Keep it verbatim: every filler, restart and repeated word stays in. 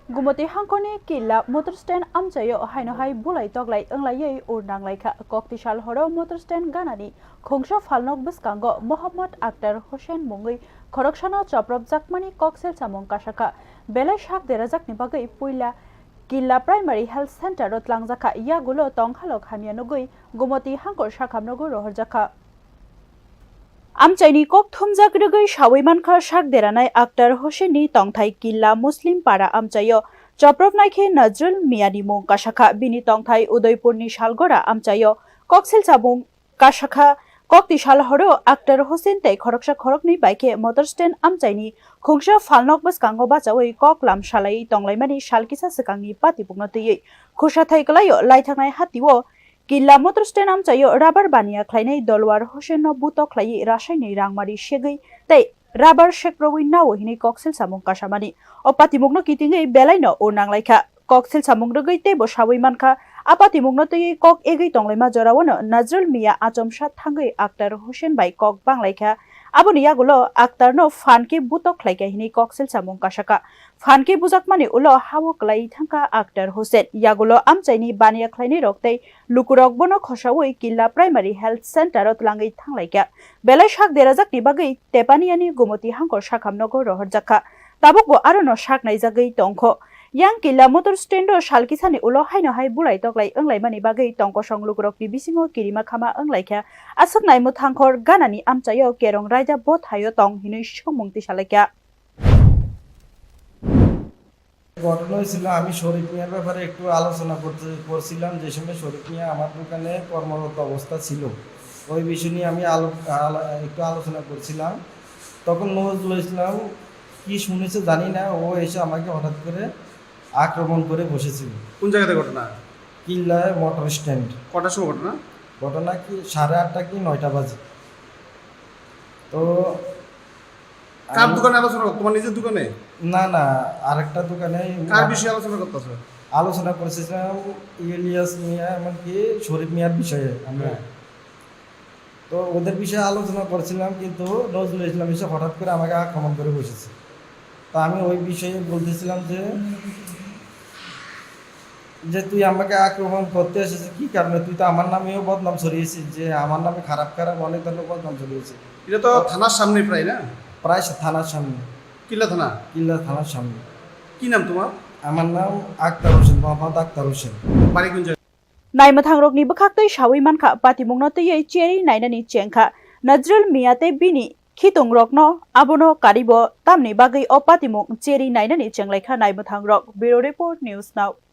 Gumoti hangkoni Killa motor stand amchaio haino hai bulai toklai wnglaiwi ur nanglaikha. Kokti sal horo motor stand ganani khungsa phalnok bwskango Mohammad Akhtar Hussain mungwi khoroksano chopropjakmani koksil samung kasakha. Belai sak derajakni bagwi puila Killa Primary Health Center o tlangjakha, yagulo tongkhalok hamya nugwi Gumoti hangkor sakhamnogo rohorjakha. Amchaini kok thumjak rwgwi sawi mankha sak deranai Akhtar Hussainni tongthai Killa Muslim Para amchaio chopropnai khe Nazrul Miyani mung kasakha. Bini tongthai Udaipurni Salgora amchaio koksil samung kasakha. Kokti sal horo Akhtar Hussain tei khoroksa khoroknwi bai khe motor stand amchaini khungsa phalnok bwskango bachaui kok lam salaiwi tonglaimani sal kisa swkangni patibukno twiwi khusa thai kwlaio laithangnai hatio Killa motor stand amchaio rubber baniya khlainai Dolwar Hussainno butok khlaiwi rasaini rangmari segwi tei rubber sekrogwi nao hinwi koksil samung kasamani. O patimukno kitingwi belaino ur nanglaikha. Koksil samung rwgwi teibo sawi mankha. A patimukno twiwi kok egwi tonglaima joraono Nazrul Miya achomsa thangwi Akhtar Hussain bai kok banglaikha. Aboni yagulo Akhtarno phan khe butok khlaikha hinwi koksil samung kasakha. Phan khe bujakmani ulo hao kwlai thangkha Akhtar Hussain. Yagulo amchaini baniya khlainairok tei lukurok bono khosaui Killa Primary Health Center o twlangwi thanglaikha. Belai sak derajakni bagwi Tepaniani Gumoti hangkor sakhamnogo rohorjakha. Tabukbo arono sak naijagwi tongkho. Yang Killa motor stand o sal kisani ulo haino hai bulai toklai wnglaimani bagwi tongkosong lukurokni bisingo kirima khama wnglaikha. Aswk naimwthangkhor ganani amchaio kerong raida bo thaio tong hinwi songmung tisalaikha. ঘটনা হয়েছিল, আমি শরীফ মিয়ার ব্যাপারে একটু আলোচনা করতে করছিলাম, যে সময় শরীফ মিয়া আমার দোকানে কর্মরত অবস্থা ছিল। ওই বিষয় নিয়ে আমি আলো আলো- একটু আলোচনা করছিলাম। তখন নজরুল ইসলাম কি শুনেছে জানি না, ও এসে আমাকে হঠাৎ করে আক্রমণ করে বসেছিল। কোন জায়গাতে ঘটনা? কিল্লায় মোটর স্ট্যান্ড। কটার সময় ঘটনা? ঘটনা কি সাড়ে আটটা কি নয়টা বাজে। তো কার আমি দোকানে আলোচনা করতো? তোমার নিজের দোকানে? না, না, আরেকটা দোকানে। কার বিষয়ে আলোচনা করতেছো? আলোচনা করছিলাম ইলিয়াস মিয়া, এমনকি শরীফ মিয়ার বিষয়ে আমরা। হ্যাঁ। তো ওদের বিষয়ে আলোচনা করছিলাম, কিন্তু নজরুল ইসলাম এসে হঠাৎ করে আমাকে আক্রমণ করে বসেছে। তো আমি ওই বিষয়ে বলতেছিলাম যে, যে তুই আমাকে আক্রমণ করতে এসেছিস কি কারণে? তুই তো আমার নামেও বদনাম ছড়িয়েছিস, যে আমার নামে খারাপ খারাপ অনেক ধরনের বদনাম ছড়িয়েছিস। এটা তো থানার সামনে প্রায়, না? প্রায় সে থানার সামনে। কিল্লা থানা? কিল্লা থানার সামনে। কি নাম তোমার? আমার নাম আক্তার হোসেন, মোহাম্মদ আক্তার হোসেন। বাড়ি কোন জায়গায়? Naimwthangrokni bwkhaktwi sawi mankha, patimungno twiwi cherwi nainani chengkha Nazrul Miya tei bini khitungrokno. Abono karibo tamni bagwi o patimung cherwi nainani chenglaikha naimwthangrok. Bureau Report, News Now.